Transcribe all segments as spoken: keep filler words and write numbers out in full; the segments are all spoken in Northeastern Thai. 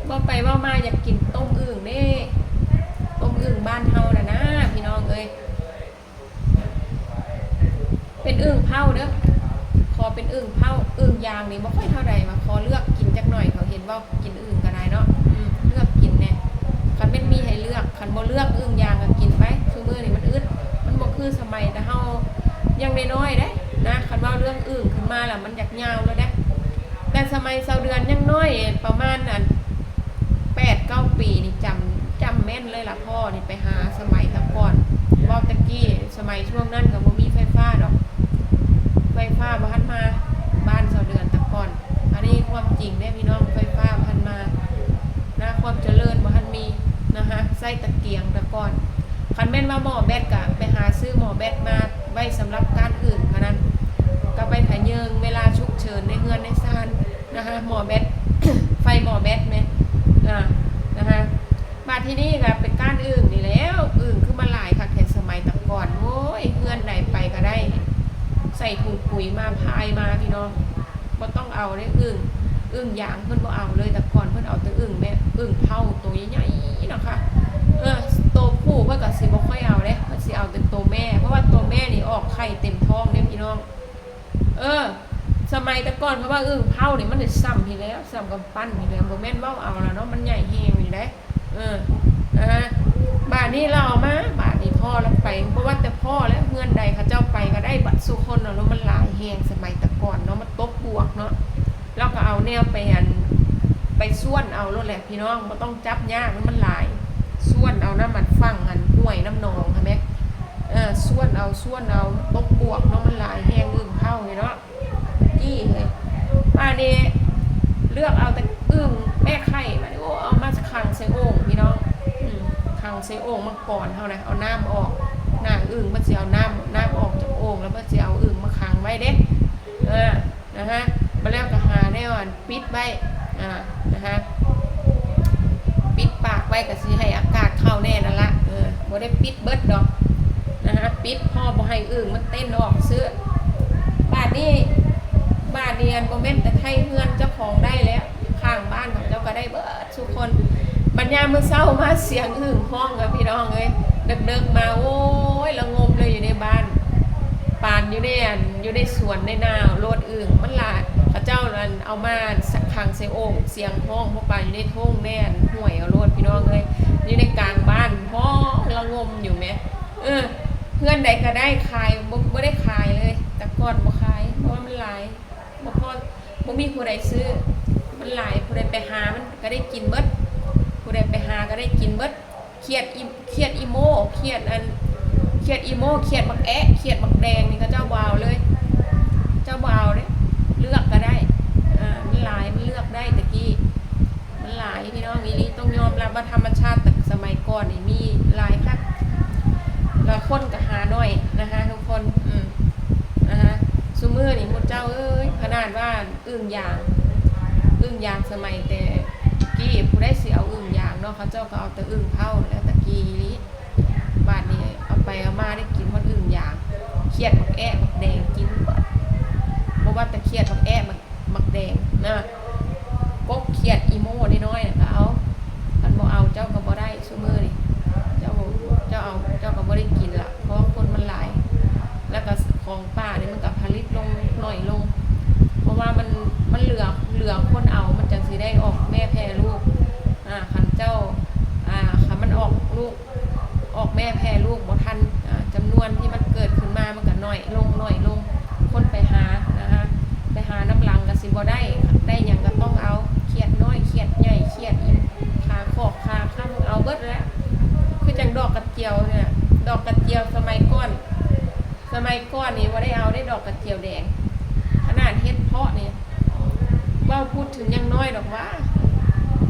เว้าไปเว้ามาอยากกินต้มอึ่งเด้ ต้มอึ่งบ้านเฮาน่ะนะ พี่น้องเอ้ย เป็นอึ่งเผาเด้อ ขอเป็นอึ่งเผา อึ่งย่างนี่บ่ค่อยเท่าใดว่า ขอเลือกกินจักหน่อย เขาเห็นเว้ากินอึ่งก็ได้เนาะ อืม เลือกกินแหน่ คันแม่นมีให้เลือก คันบ่เลือกอึ่งย่างก็กินไป ซุมื้อนี่มันอึด มันบ่คือสมัยแต่เฮายังน้อยๆเด้นะ คันเว้าเรื่องอึ่งขึ้นมาแล้วมันอยากยาวเลยเด้ แต่สมัยสาวเดือนยังน้อย ประมาณอัน แปดเก้าปีนี่จำ จำแม่นเลยล่ะ พ่อนี่ไปหาสมัยแต่ก่อน เว้าแต่กี้ สมัยช่วงนั้นก็บ่มีไฟฟ้าดอก ไฟฟ้าบ่ทันมาบ้านสาวเดือนแต่ก่อน อันนี้ความจริงเด้พี่น้อง ไฟฟ้าบ่ทันมานะ ความเจริญบ่ทันมีนะคะ ใช้ตะเกียงแต่ก่อน คันแม่นว่าหม้อแบตก็ไปหาซื้อหม้อแบตมาไว้สำหรับการอึ่งเท่านั้น ก็ไปทะเยิงเวลาฉุกเฉินในเฮือนในซานนะคะ หม้อแบต ไฟหม้อแบตแม่น อ่า นะคะ บาดที่นี่ก็เป็นการอึ่งนี่แหล้ว อึ่งคือมาหลายคักแท้สมัยแต่ก่อน โอ้ย เฮือนใดไปก็ได้ ใส่ถุงปุ๋ยมาพายมาพี่น้อง บ่ต้องเอาเด้อึ่ง อึ่งย่างเพิ่นบ่เอาเลย แต่ก่อนเพิ่นเอาแต่อึ่งแม่ อึ่งเผาตัวใหญ่ๆเนาะค่ะ เออ ตัวผู้เพิ่นก็สิบ่ค่อยเอาเด้ เพิ่นสิเอาแต่ตัวแม่ เพราะว่าตัวแม่นี่ออกไข่เต็มท้องเด้พี่น้อง เออ สมัยแต่ก่อนเพราะว่าอึ่งเผานี่มันได้ส่ำพี้แหล้ว ส่ำกำปั้นพี้แหล้ว บ่แม่นเว้าเอาแล้วเนาะ มันใหญ่แฮงอยู่เด้ เออ นะฮะ บาดนี้เราเอามา บาดนี้พ่อแล้วไป บ่ว่าแต่พ่อแล้ว เฮือนใดเขาเจ้าไปก็ได้เบิดซุคนเนาะ แล้วมันหลายแฮง สมัยแต่ก่อนเนาะ มันตกบวกเนาะ เราก็เอาแนวไปอัน ไปส่วนเอาโลดแหละพี่น้อง บ่ต้องจับยาก มันหลาย ส่วนเอานำมันฝั่งอันห้วยนำหนองหั้นแหม เออ ส่วนเอา ส่วนเอา ตกบวกเนาะ มันหลายแฮง อึ่งเผานี่เนาะ กี้เฮ้ย บาดนี้เลือกเอาแต่อึ่งแม่ไข่ บาดนี้ โอ้ เอามาขังใส่โอ่งพี่น้อง อืม ขังใส่โอ่งมังกรเฮานะ เอาน้ำออก หน้าอึ่งมันสิเอาน้ำ น้ำออกจากโอ่ง แล้วมันสิเอาอึ่งมาขังไว้เด้ เออ นะฮะ มาแล้วก็หาแนวอันปิดไว้ อ่า นะฮะ ปิดปากไว้ก็สิให้อากาศเข้าแน่นั่นละ เออ บ่ได้ปิดเบิดดอก นะฮะ ปิดพอบ่ให้อึ่งมันเต้นออกซื่อ บาดนี้ บาดนี้อันบ่แม่นแต่ไทเฮือนเจ้าของได้แล้ว ข้างบ้านของเจ้าก็ได้เบิดทุกคน บัดยามมื้อเช้ามาเสียงอึ่งฮ้องอะพี่น้องเอ้ย เดิกๆมา โอ้ย ระงมเลยอยู่ในบ้าน ปานอยู่ในอัน อยู่ในสวนในนาโลดอึ่ง มันหลาย เขาเจ้าอันเอามาขังใส่โอ่ง เสียงฮ้อง พวกปานอยู่ในท่งในอันห้วยเอาโลดพี่น้องเอ้ย อยู่ในกลางบ้านฮ้องระงมอยู่แหม เออ เฮือนใดก็ได้ขาย บ่ บ่ได้ขายเลย แต่ก่อนบ่ขาย เพราะว่ามันหลาย บ่พอ บ่มีผู้ใดซื้อ มันหลาย ผู้ใดไปหามันก็ได้กินเบิด ผู้ใดไปหาก็ได้กินเบิด เขียดอี เขียดอีโม่ เขียดอัน เขียดอีโม่ เขียดบักแอะ เขียดบักแดงนี่เขาเจ้าบ่เอาเลย เจ้าบ่เอาเด้ เลือกก็ได้ อ่า มันหลาย มันเลือกได้แต่กี้ มันหลายพี่น้อง อีหลี ต้องยอมรับว่าธรรมชาติแต่สมัยก่อนนี่มีหลายคัก แล้วคนก็หาน้อยนะคะทุกคน อืม นะคะ ซุมื้อนี่หมู่เจ้าเอ้ย ขนาดว่าอึ่งยาง อึ่งยางสมัยแต่กี้ ผู้ใดสิเอาอึ่งยางเนาะ เขาเจ้าก็เอาแต่อึ่งเผาแล้วแต่กี้อีหลี บาดนี้เอาไปเอามาได้กินฮอดอึ่งยาง เขียดบักแอะบักแดงกินเบิด บ่ว่าแต่เขียดบักแอะบัก บักแดงนะ กกเขียดอีโม่น้อยๆน่ะก็เอา คันบ่เอาเจ้าก็บ่ได้ซุมื้อนี่ เจ้า เจ้าเอา เจ้าก็บ่ได้กินละ เพราะว่าคนมันหลาย แล้วก็ของป่านี่มันก็ผลิตลงน้อยลง เพราะว่ามัน มันเหลือ เหลือคนเอา มันจั่งสิได้ออกแม่แพร่ลูก อ่า คันเจ้า อ่า คันมันออกลูก ออกแม่แพร่ลูกบ่ทัน อ่า จำนวนที่มันเกิดขึ้นมามันก็น้อยลง น้อยลง คนไปหานะคะ ไปหานำหลังก็สิบ่ได้ ได้หยังก็ต้องเอา เขียดน้อย เขียดใหญ่ เขียดอี ขาขอก ขาค่ำ เอาเบิดแล้ว คือจั่งดอกกระเจียวเนี่ย ดอกกระเจียวสมัยก่อน สมัยก่อนนี่บ่ได้เอาได้ดอกกระเจียวแดง ขนาดเห็ดเผาะนี่ เว้าพูดถึงยังน้อยดอกว่า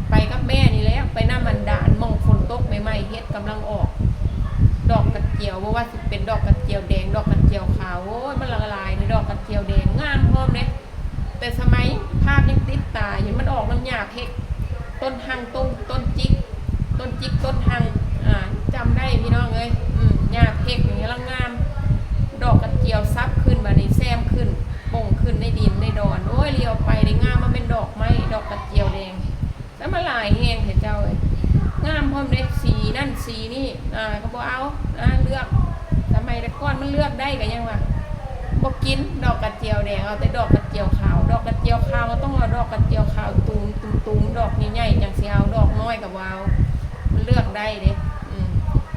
ไปกับแม่นี่แหละ ไปนำอันดาอันหม่องฝนตกใหม่ๆ เห็ดกำลังออก ดอกกระเจียว บ่ว่าสิเป็นดอกกระเจียวแดง ดอกกระเจียวขาว โอ้ย มันหลากหลายในดอกกระเจียวแดง งามพร้อมเด้ แต่สมัยภาพยังติดตาอยู่ มันออกนำหญ้าเพ็ก ต้นฮัง ต้น ต้นจิก ต้นจิก ต้นฮัง อ่า จำได้พี่น้องเอ้ย อืม หญ้าเพ็กนี่กำลังงาม ดอกกระเจียวสับขึ้น บาดนี้แซมขึ้น ป่งขึ้นในดินในดอน โอ้ย เลียวไปได้งาม มันเป็นดอกไม้ ดอกกระเจียวแดง แล้วมันหลายแฮง พร้อมเด้ สีนั่นสีนี่ อ่า ก็บ่เอา อ่า เลือก สมัยแต่ก่อนมันเลือกได้ก็ยังว่าบ่กินดอกกระเจียวแดง เอาแต่ดอกกระเจียวขาว ดอกกระเจียวขาวก็ต้องเอาดอกกระเจียวขาวตูมๆ ดอกใหญ่ๆ จั่งสิเอา ดอกน้อยก็บ่เอา มันเลือกได้เด้ อืม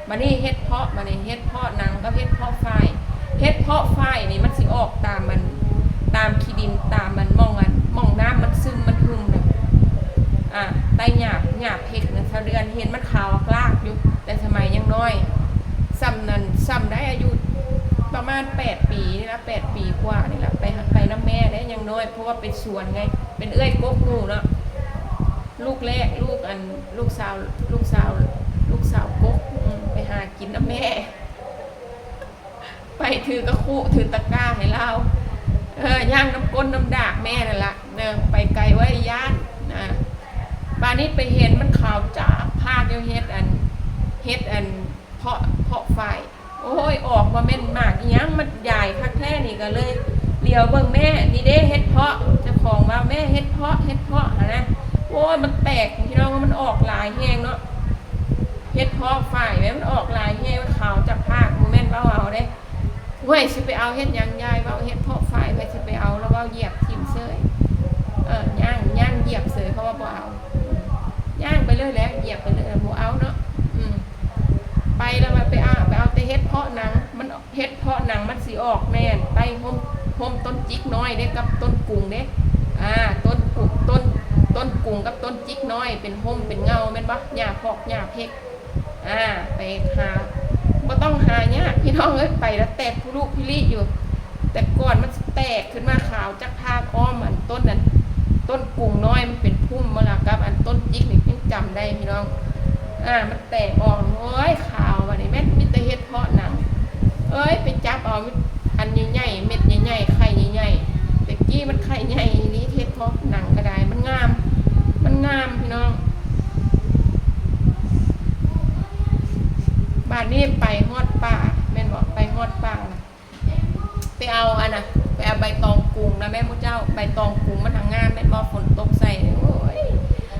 บัดนี้เห็ดเผาะ บัดนี้เห็ดเผาะหนังกับเห็ดเผาะฝ้าย เห็ดเผาะฝ้ายนี่มันสิออกตามมัน ตามขี้ดิน ตามมันหม่องอัน หม่องน้ำมันซึมมันหึ่มน่ะ อ่า ใต้หญ้า หญ้าเพ็กนะ สาวเดือนเห็นมันขาวออกลากอยู่ แต่สมัยยังน้อย ส่ำนั้น ส่ำได้อายุประมาณแปดปีนี่ละ แปดปีกว่านี่ละ ไป ไปนำแม่ได้ยังน้อย เพราะว่าเป็นสวนไง เป็นเอื้อยกกหมู่เนาะ ลูกแรก ลูกอัน ลูกสาว ลูกสาว ลูกสาวกก อืม ไปหากินนำแม่ ไปถือกะคุ ถือตะกร้าให้ลาว เออ ย่างนำก้นนำดากแม่นั่นละ เออ ไปไกลไว้ย่าน อ่า บาดนี้ไปเห็นมันขาวจากพากอยู่ เห็ดอัน เห็ดอัน เผาะ เผาะฝ้าย โอ้ย ออกมาแม่นหมากอิหยัง มันใหญ่คักแท้นี่ ก็เลยเหลียวเบิ่งแม่ นี่เด้เห็ดเผาะ เจ้าของว่า "แม่ เห็ดเผาะ เห็ดเผาะ" หั้นนะ โอ้ย มันแตก พี่น้อง มันออกหลายแฮงเนาะ เห็ดเผาะฝ้ายแม่ มันออกหลายแฮง มันขาวจากพาก บ่แม่นเว้าเอาเด้ "เฮ้ย สิไปเอาเฮ็ดหยังยาย" เว้า "เฮ็ดเผาะฝ้าย ไผสิไปเอา" แล้วเว้าเหยียบถิ่มเสย เออ ย่าง ย่างเหยียบเสย เพราะว่าบ่เอา ย่างไปเลยแหละ เหยียบไปเลย บ่เอาเนาะ อืม ไปแล้วมันไปเอา ไปเอาแต่เห็ดเผาะหนัง มัน เห็ดเผาะหนังมันสิออกแม่นใต้ฮ่ม ฮ่มต้นจิกน้อยเด้ กับต้นกุงเด้ อ่า ต้นกุง ต้น ต้นกุงกับต้นจิกน้อย เป็นฮ่มเป็นเงาแม่นบ่ หญ้าพอกหญ้าเพ็ก อ่า ไปหา บ่ต้องหายากพี่น้องเอ้ย ไปแล้วแตกพุลุพิลิอยู่ แต่ก่อนมันสิแตกขึ้นมาขาวจากพากอ้อมอันต้นนั้น ต้นกุงน้อยมันเป็นพุ่มมาแล้วกับอันต้นจิกนี่ยังจำได้พี่น้อง อ่า มันแตกออก โอ้ย ขาว บัดนี้แม่นมีแต่เห็ดเผาะหนัง เอ้ย ไปจับเอาอันใหญ่ๆ เม็ดใหญ่ๆ ไข่ใหญ่ๆ แต่กี้มันไข่ใหญ่อีหลี เห็ดเผาะหนังก็ได้ มันงาม มันงามพี่น้อง บาดนี้ไปฮอดป่า แม่นบ่ ไปฮอดป่านะ ไปเอาอันน่ะ ไปเอาใบตองกุงนะแม่หมู่เจ้า ใบตองกุงมันหางามแม่นบ่ ฝนตกใส่ โอ้ย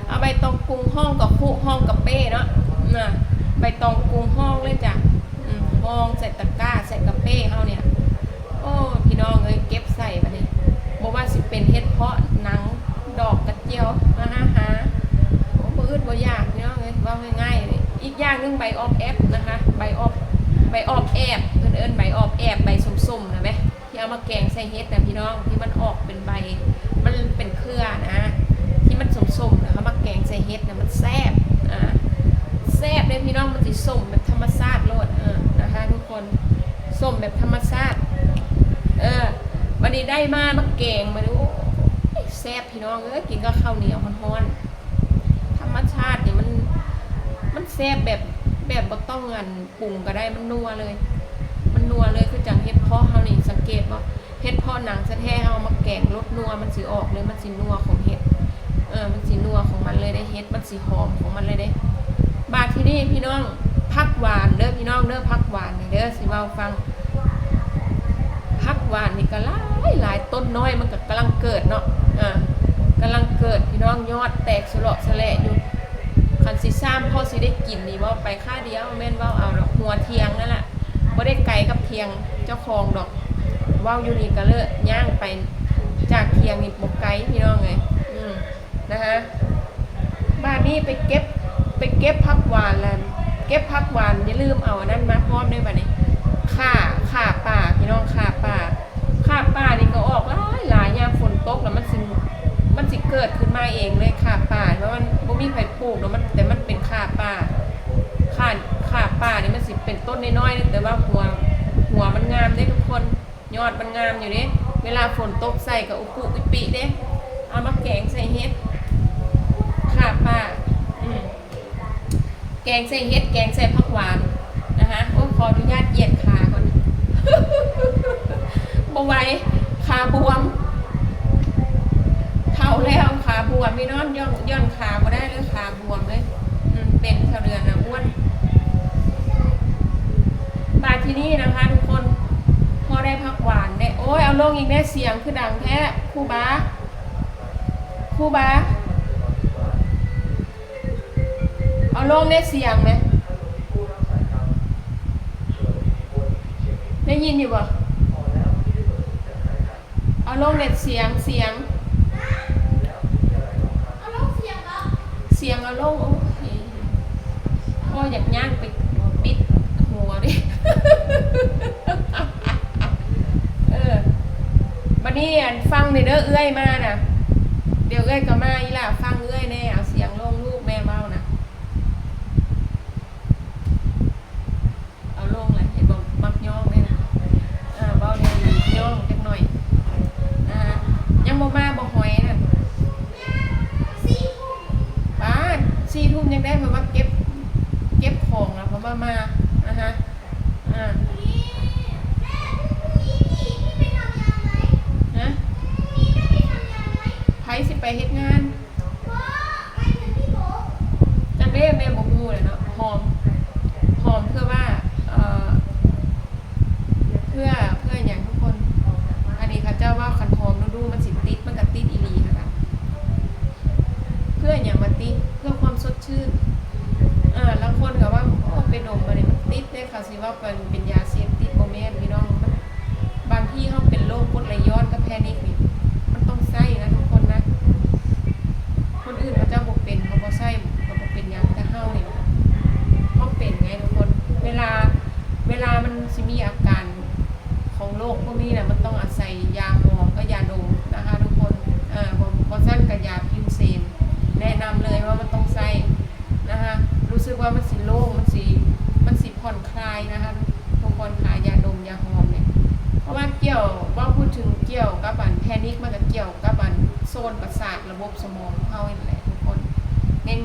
เอาใบตองกุงห้องกะคุ ห้องกะเป้เนาะ น่ะ ใบตองกุงห้องเลยจ้ะ อืม ห้องใส่ตะกร้า ใส่กะเป้เฮาเนี่ย โอ้ พี่น้องเอ้ย เก็บใส่บัดนี้ บ่ว่าสิเป็นเห็ดเผาะหนัง ดอกกระเจียว มาหาหา โอ้ บ่อึดบ่อยากพี่น้องเอ้ย เว้าง่ายๆ อีกอย่างหนึ่งใบออบแอบนะคะ ใบออบ ใบออบแอบ เพิ่นเอิ้นใบออบแอบ ใบส้มๆ นะแม่ ที่เอามาแกงใส่เห็ดนะพี่น้อง ที่มันออกเป็นใบ มันเป็นเครือนะ ที่มันส้มๆ นะ เอามาแกงใส่เห็ดนะ มันแซ่บ อ่า แซ่บเด้พี่น้อง มันสิส้มแบบธรรมชาติโลด เออ นะคะทุกคน ส้มแบบธรรมชาติ เออ บัดนี้ได้มา มาแกง มาดู โอ้ย แซ่บพี่น้องเอ้ย กินกับข้าวเหนียวฮ้อนๆ ธรรมชาตินี่มัน มันแซ่บแบบ แบบบ่ต้องอันปรุงก็ได้ มันนัวเลย มันนัวเลย คือจั่งเห็ดเผาะเฮานี่ สังเกตบ่ เห็ดเผาะหนังแท้ๆ เฮาเอามาแกงรสนัว มันสิออกเลย มันสินัวของเห็ด เออ มันสินัวของมันเลยเด้ เห็ดมันสิหอมของมันเลยเด้ บาดทีนี้พี่น้อง ผักหวานเด้อพี่น้องเด้อ ผักหวานนี่เด้อ สิเว้าฟัง ผักหวานนี่ก็หลายหลาย ต้นน้อยมันก็กำลังเกิดเนาะ อ่า กำลังเกิดพี่น้อง ยอดแตกสะเลาะสะแหละอยู่ คันสิซ้ำพอสิได้กินนี่เว้าไปค่าเดียว แม่นเว้าเอาดอก หัวเถียงนั่นแหละ บ่ได้ไกลกับเถียงเจ้าของดอก เว้าอยู่นี่ก็เลยย่างไป จากเถียงนี่บ่ไกลพี่น้องเอ้ย อืม นะคะ บาดนี้ไปเก็บ ไปเก็บผักหวานแล้ว เก็บผักหวานอย่าลืมเอาอันนั้นมาพร้อมเด้อบัดนี้ ข่า ข่าป่าพี่น้อง ข่าป่า ข่าป่านี่ก็ออกหลายหลาย ยามฝนตกแล้วมันสิ มันสิเกิดขึ้นมาเองเลย ข่าป่า เพราะมันบ่มีไผปลูกเนาะ มัน แต่มันเป็นข่าป่า ข่า ข่าป่านี่มันสิเป็นต้นน้อยๆ แต่ว่าหัว หัวมันงามเด้ทุกคน ยอดมันงามอยู่เด้ เวลาฝนตกใส่ก็อุปุอิปิเด้ เอามาแกงใส่เห็ด ข่าป่า อืม แกงใส่เห็ด แกงใส่ผักหวานนะคะ โอ้ย ขออนุญาตเหยียดขาก่อน บ่ไหว ขาบวม เฒ่าแล้วขาบวม พี่น้อง ย่อน ย่อนขาบ่ได้เลย ขาบวมเลย อืม เป็นเท่าเดือนนะอ้วน บาดทีนี้นะคะทุกคน พอได้ผักหวานเนี่ย โอ้ย เอาลงอีกแน่ เสียงคือดังแท้ ครูบา ครูบา เอา ลงในเสียงไหม ได้ยินอยู่บ่ เอาลงเน็ตเสียง เสียง เอาลงเสียงเหรอ เสียงเอาลง โอ้ย พ่ออยากย่างไปบิดหัวดิ เออ บัดนี้อันฟังเด้อเอื้อยมาน่ะ เดี๋ยวเอื้อยก็มา อีหล่าฟังเอื้อยแน่ เอาเสียงลงลูกแม่เว้านะ เอาลงเลย เห็นบอกมักย่องเลยนะ อ่า เว้าแนวนี้ย่องจักหน่อย อ่า ยังบ่มาบ่หอยนั่น ป้าด สี่ทุ่มยังได้ เพราะว่าเก็บ เก็บของแล้ว เพราะว่ามา อ่าฮะ อ่า ฮะ ไผสิไปเฮ็ดงาน จักเด้แม่บ่ฮู้เลยเนาะ หอม หอมเพื่อว่า เอ่อ เพื่อ เพื่อหยังทุกคน อันนี้เขาเจ้าว่าคันหอมดูๆ มันสิติด มันก็ติดอีหลีหั้นนะ เพื่อหยังว่าติด เพื่อความสดชื่น เออ ลางคนก็ว่า โอ้ ไปดมมานี่มันติดเด้ เขาสิว่าเป็น เป็นยาเสพติด บ่แม่นพี่น้อง มัน บางทีเฮาเป็นโรคกรดไหลย้อนกับแพนิคนี่ มันต้องใช้นะทุกคนนะ คนอื่นเขาเจ้าบ่เป็น เขาบ่ใช้ ก็บ่เป็นหยัง แต่เฮานี่ เฮาเป็นไงทุกคน เวลา เวลามันสิมีอาการของโรคพวกนี้น่ะ มันต้องอาศัยยาหอมกับยาดมนะคะทุกคน เอ่อ บ่ บ่ซั้นก็ยาพิมเสน แนะนำเลยว่ามันต้องใช้นะคะ รู้สึกว่ามันสิโล่ง มันสิ มันสิผ่อนคลายนะคะ ทุกคนค่ะ ยาดมยาหอมเนี่ย เพราะว่าเกี่ยว ว่าพูดถึงเกี่ยวกับอันแพนิค มันก็เกี่ยวกับอันโซนประสาทระบบสมองของเฮานี่แหละทุกคน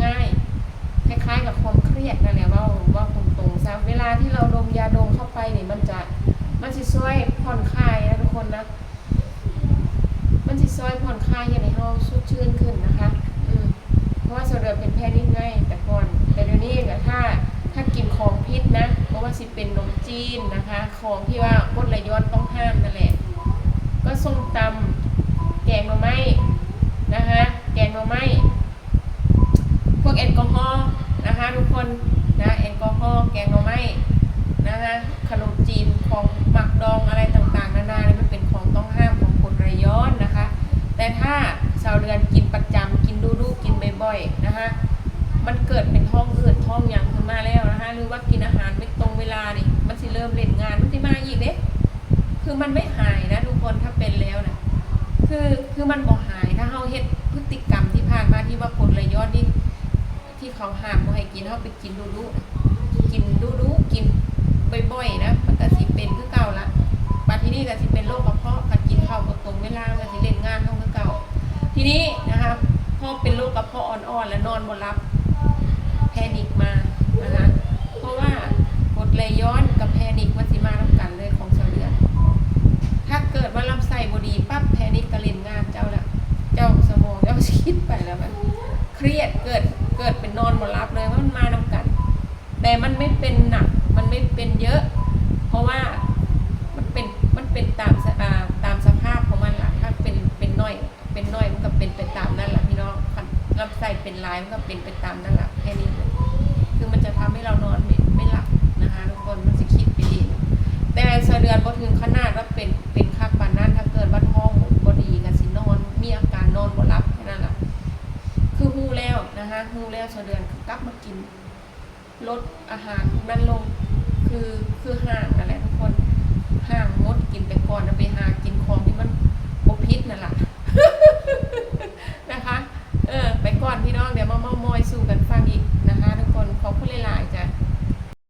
ง่ายๆ คล้ายๆ กับความเครียดนั่นแหละ เว้า เว้าตรงๆ ซะ เวลาที่เราดมยาดมเข้าไปนี่ มันจะ มันสิช่วยผ่อนคลายนะทุกคนนะ มันสิช่วยผ่อนคลายเฮ็ดให้เฮาสดชื่นขึ้นนะคะ อืม เพราะว่าสาวเดือนเป็นแพนิคไงแต่ก่อน แต่เดี๋ยวนี้ก็ถ้า ถ้ากินของพิษนะ บ่ว่าสิเป็นขนมจีนนะคะ ของที่ว่ากรดไหลย้อนต้องห้ามนั่นแหละ ก็ส้มตำ แกงหน่อไม้นะคะ แกงหน่อไม้ พวกแอลกอฮอล์นะคะทุกคนนะ แอลกอฮอล์ แกงหน่อไม้นะคะ ขนมจีน ของหมักดองอะไรต่างๆ นานาเนี่ย มันเป็นของต้องห้ามของกรดไหลย้อนนะคะ แต่ถ้าสาวเดือนกินประจำ กินดุๆ กินบ่อยๆ นะคะ มันเกิดเป็นท้องอืดท้องหยังขึ้นมาแล้วนะคะ หรือว่ากินอาหารไม่ตรงเวลานี่ มันสิเริ่มเล่นงาน มันสิมาอีกเด้ คือมันไม่หายนะทุกคน ถ้าเป็นแล้วนะ คือ คือมันบ่หาย ถ้าเฮาเฮ็ดพฤติกรรมที่ผ่านมาที่ว่ากรดไหลย้อนนี่ ที่เขาห้ามบ่ให้กิน เฮาไปกินดุๆ กินดุๆ กินบ่อยๆ นะ มันก็สิเป็นคือเก่าละ บัดทีนี้ก็สิเป็นโรคกระเพาะ คันกินข้าวบ่ตรงเวลา มันก็สิเล่นงานเฮาคือเก่า ทีนี้นะคะ พอเป็นโรคกระเพาะอ่อนๆ แล้วนอนบ่หลับ แพนิคมานะคะ เพราะว่ากรดไหลย้อนกับแพนิคมันสิมานำกันเลยของสาวเดือน ถ้าเกิดว่าลำไส้บ่ดีปั๊บ แพนิคก็เล่นงานเจ้าละ เจ้าสมองเจ้าสิคิดไปแล้ว มันเครียด เกิด เกิดเป็นนอนบ่หลับเลย เพราะมันมานำกัน แต่มันไม่เป็นหนัก มันไม่เป็นเยอะ เพราะว่ามันเป็น มันเป็นตามส- อ่า ตามสภาพของมันล่ะ ถ้าเป็น เป็นน้อย เป็นน้อยมันก็เป็นไปตามนั่นล่ะพี่น้อง คันลำไส้เป็นหลายมันก็เป็นไปตามนั่นล่ะ แค่นี้เลย คือมันจะทำให้เรานอนไม่ ไม่หลับนะคะทุกคน มันสิคิดไปเอง แต่สาวเดือนบ่ถึงขนาดว่าเป็น เป็นคักปานนั้น ถ้าเกิดว่าท้องบ่ดีก็สินอน มีอาการนอนบ่หลับแค่นั้นล่ะ คือฮู้แล้วนะคะ ฮู้แล้ว สาวเดือนกลับมากิน ลดอาหารพวกนั้นลง คือ คือห่างนั่นแหละทุกคน ห่างหมด กินไปก่อนนะ ไปหากินของที่มันบ่ผิดนั่นล่ะ นะคะ เออ ไปก่อนพี่น้อง เดี๋ยวมาเม้าท์มอยสู่กันฟังอีกนะคะทุกคน ขอบคุณหลายๆ จ้ะ